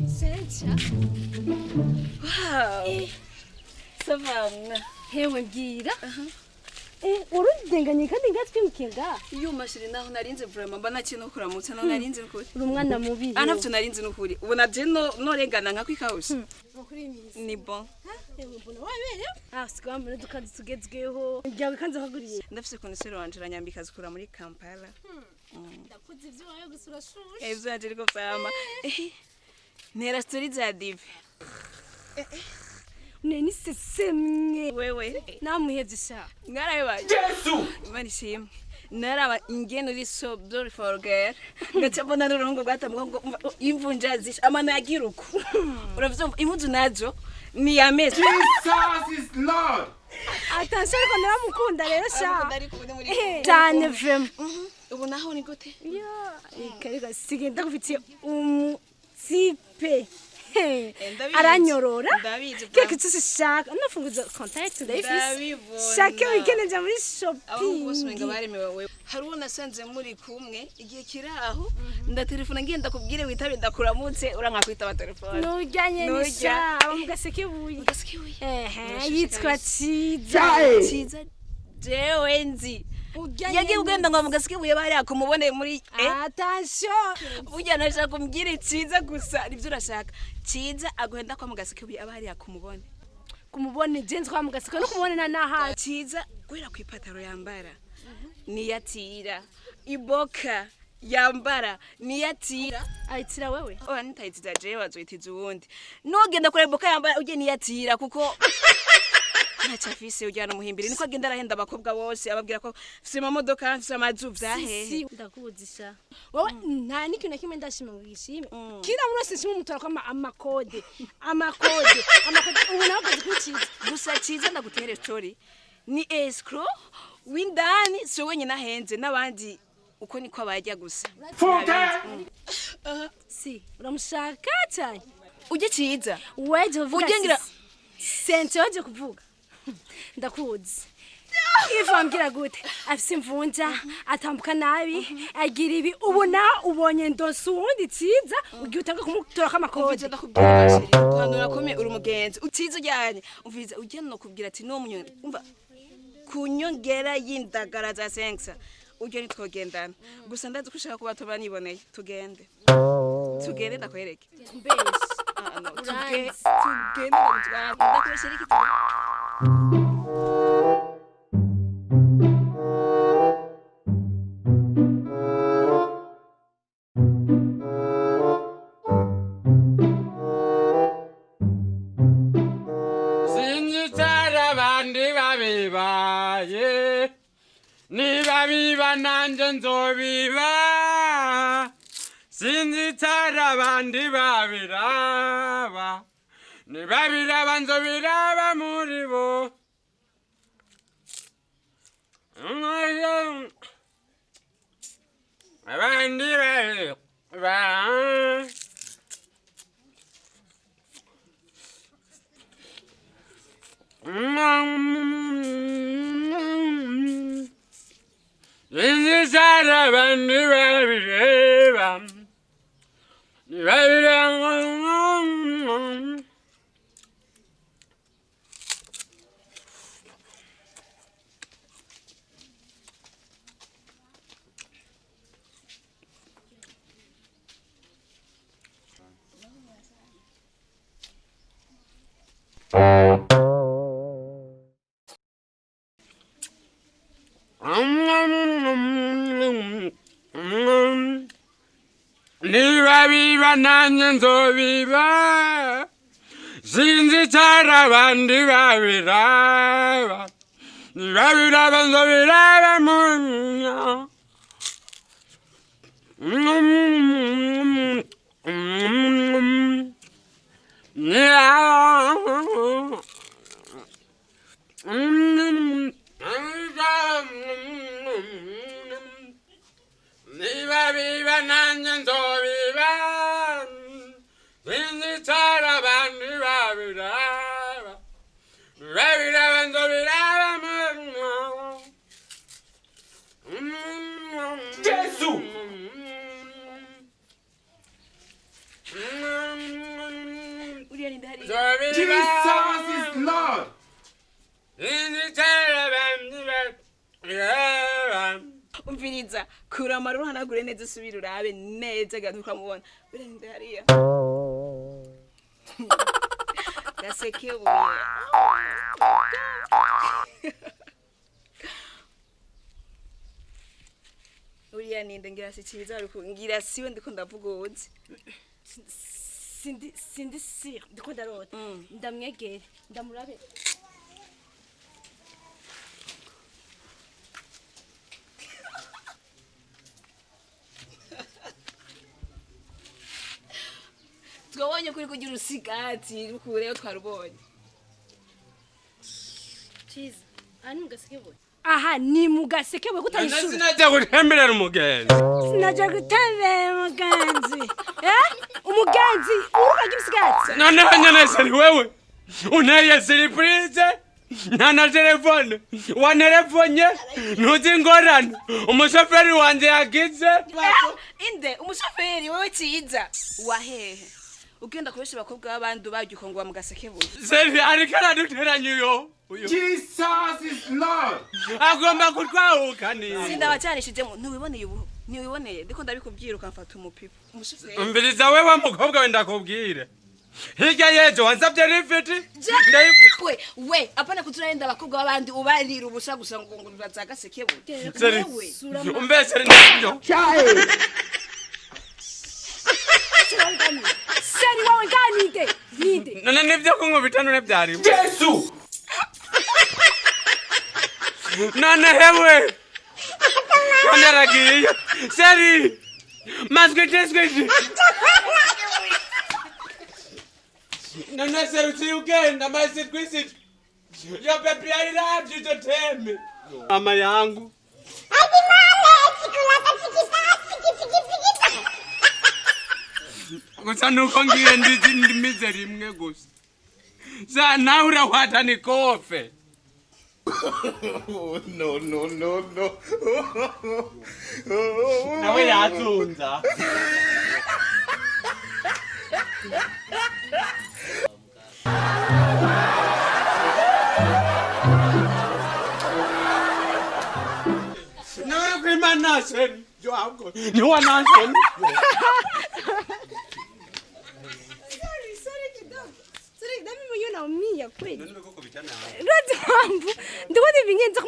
Cynthia. Wow. Ça va. Hewe mbwira. Urudenganye kandi ngatwimukiye ngaha. Iyo mashiri naho narinze vraiment mba naciye no kuramutsa naho narinze nukuri. Uri umwana mubi. Ah, ntavyo narinze nukuri. Ubu naje no norengana nka kwikawusha. Ni bon. Hewe mbona waberewe. Ah, sigaye mbona udukanzu tugezweho. Ryawe kanze kaguriye. Ndafise konesero wanje aranyambika zikura muri Kampala. Ndakuze ivyo wawe gusa urashushe. Ivyo yanje ariko vyama. Ntera story za dive. Ne nisesemwe. Wewe Namuhevye sha. mwarabibaye. Yesu! Imana ishimwe. Naraba ingene uri so beautiful girl. Ngaca mbona n'uruhungu rwatambuka ngo umva, imvunja zishe amano yagira uku. Uravyumva impuzu nazo ni yameze. Jesus is Lord! Attention ariko naramukunda rero sha. Aramukunda ariko ubu ni muri kumwe. Cyane vraiment. Ubu naho ni gute? Ya, reka sige ndagufitiye umutipe. Ndabizi. Aranyorora. Ndabizi, Keke cyose shaka. Nafunguza contact ndayifise. Ndabibona. Shaka weekend nja muri Abahungu bose umenga shopping. baremewe wewe. Hari uwo nasanze muri kumwe igihe kiri aho ndatelefona ngenda kubwire witabe ndakuramutse uranka kwitaba telefone. Nujyanye Nujya. nisha aba mu gasekebuye. Gasekebuye. Ehe, Ndashushe yitwa kabisa. Ciza. Ciza jewe nzi. Ujyanye Yagiye ugenda ngo mu gasekebuye bari akumubone muri Attention. Burya nashaka kumbwira Ciza gusa nibyo urashaka. Ciza aguhenda kwa mu gasekebuye aba hariya kumubone. Kumubone jenzi kwa mu gaseke no kumubone na naha. Ciza guhera ku ipataro yambara niyatira iboka yambara niyatira. Ayitira wewe. Oya nitayitiza jewe bazoyitiza uwundi nogenda kureba iboka yambara ujye niyatira kuko ntacyo afise ujyana umuhimbiri niko agenda arahenda abakobwa bose ababwira ko mfise amamodoka mfise amazu vyahehe. Si ndakubuzisha. Wowe nta n'ikintu na kimwe ndashima ngo gishime. Kila muntu wese nshima umutora ko amakode. Amakode. Amakode ubu nawe ukazi kuri Ciza. Gusa Ciza ndagutere story ni escrow w'indani si wenyine ahenze n'abandi uko niko abarya gusa. Funke! Si uramushaka cyane. Ujye Ciza. Weje kuvuga. Ujye ngira- Sente waje kuvuga. Ndakuzi. Iva ambwira gute afise imvunja atambuka nabi agira ibi ubu nawe ubonye ndonse uwundi Ciza ugiye utanga kumutora Umviza amakode. ndakubwira chérie guhanura kome uri umugenzi utiza ujyanye umviza ujye no kubwira ati no munyongera umva ku nyongera y'indagara za senkisa ujye nitwogendana gusa ndazi ko ushaka kuba tuba niboneye tugende tugende ndakwereke. Mbese. Ah, no, Uranzi. tugende ndagutwara ndakubeshyera iki tugende. Sinzitara abandi babibaye niba biba nanjye nzobiba sinzitara abandi babiraba niba biraba nzobiraba muri bo abandi babiba. Inzitara abandi babireba babireba. Niba biba nanjye nzobiba sinzitara abandi babiraba niba biraba nzobiraba mu Jesu. Uriya ninde hariya? Jesus is Lord. Umviriza, kura amaruru, uhanagure neza, usubire urabe neza gato ukamubona. Uriya ninde hariya? Gasekebuye. Uriya ninde? Ngira si cyiza, ariko ngira siwe ndiko ndavuga uwuzi. Sindi sire, ndiko ndarota. Ndamwegere, ndamurabe. Twabonye kuri kugira urusigati rukureyo, twarubonye. Ciza, aha ni mu Gasekebuye, aha ni mu Gasekebuye kutayishura. Sinajya gutemberera umugenzi. Sinajya gutembera umugenzi, eh, umugenzi uruka imisigati. Noneho nyene chéri, wewe unteye surprise, nta na telefone wanerefonye, ntuzi ingorane umushoferi wanje yagize. Inde umushoferi wewe? Cyiza wahehe ugenda kubesha abakobwa b'abandi ubarya uko ngo bamugasekebuye? Chéri, ariko araduteranya uyo uyo. Jesus is Lord. Agomba kutwahukanira. Sindabacanishijemo, ntiwiboneye ubu, ntiwiboneye, ndiko ndabikubwira ukamfata umupipo umushoferi. Umviriza wewe mukobwa we, ndakubwire, hirya y'ejo wansabye lift. We we, apana kuturarenda abakobwa b'abandi ubarira ubusa gusa ngo bazagasekebuye. Chéri, Wewe. umve chéri, ndabyo. Chéri wawe ngaha ninde? Ninde? None nivyo kunkubita none byarimo? Jesu. None hewe none aragiye. Chéri, maswiti switi. None chéri, uciye ugenda masitwisiti. Yo baby, I love you, don't tell me mama yangu. Gusa nuko ngiye ndizi ndimize rimwe gusa sa nawe urahwata nikofe. No, no, no, no. Nawe yazunza. Nawe kwimana chéri, yo ahubwo niwa nansoni. Sorry, sorry kidogo. Sorry, na mimi mwenyewe naumia kweli. Urazi impamvu? Ndabona ibingenza.